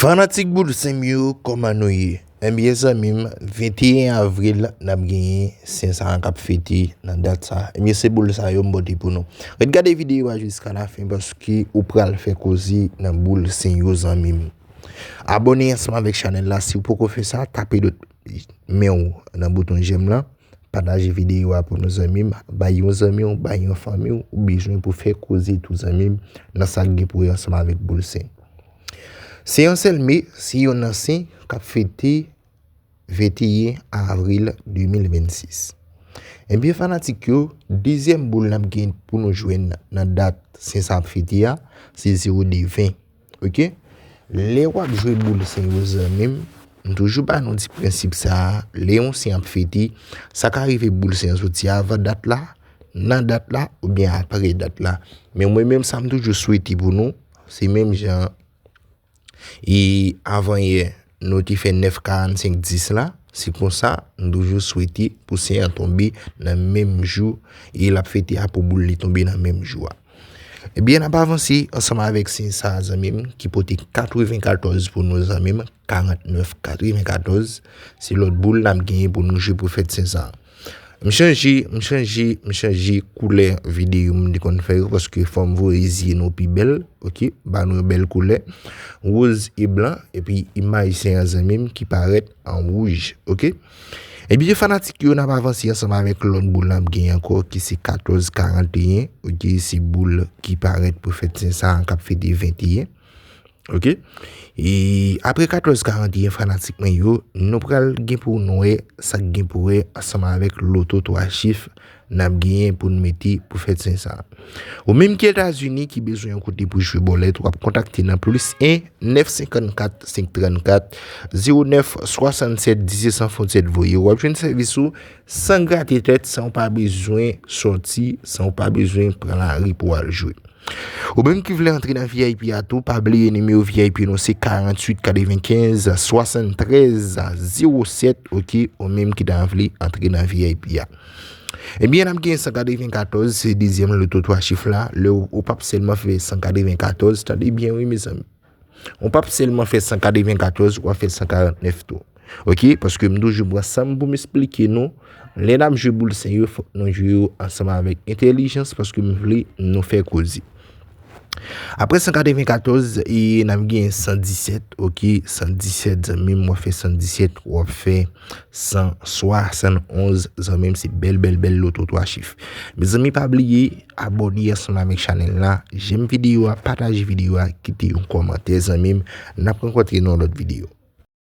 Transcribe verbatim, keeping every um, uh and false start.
Fanatik boul sen m yo, kòman nou ye? Ebyen, zanmi m, venteyen avril, n ap genyen sen sa a k ap fete nan dat sa. Ebyen, se boul sa yo m pote pou nou. Ret gade videyo a jiska lafen paske ou pral fè koze nan boul sen yo, zanmi m. Abòne ansanm avèk chanèl la si w poko fè sa, tape dòt men w nan bouton j'aime lan. Pataje videyo a pou nou, zanmi m. Bay yon zanmi w, bay yon fanmi w, ou bezwen pou fè koze tou, zanmi m, nan sa k gen pou wè ansanm avèk boul sen. Se yon sèl me, se yon nan sen k ap fete venteyen avril de mil vennsis. Ebyen, fanatik yo, dezyèm boul n ap gen pou nou jwenn nan dat sen sa ap fete a, se zewo de ven. Oke? Lè w ap jwe boul sen yo, zanmi m, m toujou ba nou ti prensip sa a, lè yon sen ap fete, sa ka rive boul sen an soti avan dat la, nan dat la, oubyen apre dat la. Men mwen menm, sa m toujou swete pou nou, se menm jan e avan yè, nou te fè nèf karannsenk dis la, se konsa, m toujou swete pou sen an tonbe nan menm jou, e l ap fete a pou boul li tonbe nan menm jou a. Ebyen, n ap avanse ansanm avèk sen sa a, zanmi m, ki pote katrevenkatòz pou nou, zanmi m, karannèf katrevenkatòz, se lòt boul n ap genyen pou nou jwe pou fèt sen sa a. M chanje, m chanje, m chanje koulè videyo m te konn fè yo, paske fò m voye zye nou pi bèl, oke? Ba nou yon bèl koulè. Woz e blan, epi imaj sen an, zanmi m, ki parèt an wouj, oke? Ebyen, fanatik yo, n ap avanse ansanm avèk lòt boul n ap gen ankò, ki se katòz karanteyen, oke? Se boul ki parèt pou fèt sen sa a, k ap fete venteyen. Oke? E apre katòz karanteyen, fanatik mwen yo, nou pral gen pou nou wè sa k gen pou wè ansanm avèk loto twa chif n ap genyen pou n mete pou fèt sen sa a. Ou menm ki Etazini, ki bezwen yon kote pou jwe bòlèt, w ap kontakte nan plis en, nèf senkannkat, senk trannkat, zewo nèf, swasannsèt, disèt san fon sèt voye. W ap jwenn sèvis ou san grate tèt, san w pa bezwen sòti, san w pa bezwen pran lari pou w al jwe. Ou menm ki vle antre nan V I P a tou, pa bliye nimewo V I P nou se karanntuit katrevenkenz swasanntrèz zewo sèt, oke? Ou menm ki ta vle antre nan V I P a. Ebyen, n ap gen san katrevenkatòz, se dezyèm loto twa chif la. Lè w, ou p ap sèlman fè san katrevenkatòz, tande byen wi, mezanmi. Ou p ap sèlman fè san katrevenkatòz, w ap fè san karantnèf tou. Oke? Paske m toujou pran san m pou m esplike nou. Lè n ap jwe boul sen yo, fòk nou jwe yo ansanm avèk entèlijans, paske m vle nou fè koze. Apre san katrevenkatòz, e n ap gen san disèt, oke? San disèt, zanmi m, w ap fè san disèt, w ap fè san swasannonz, zanmi m, se bèl, bèl, bèl loto twa chif. Mezanmi, pa bliye, abòne ansanm avèk chanèl la, j'aime videyo a, pataje videyo a, kite yon kòmantè, zanmi m, n ap rankontre nan yon lòt videyo.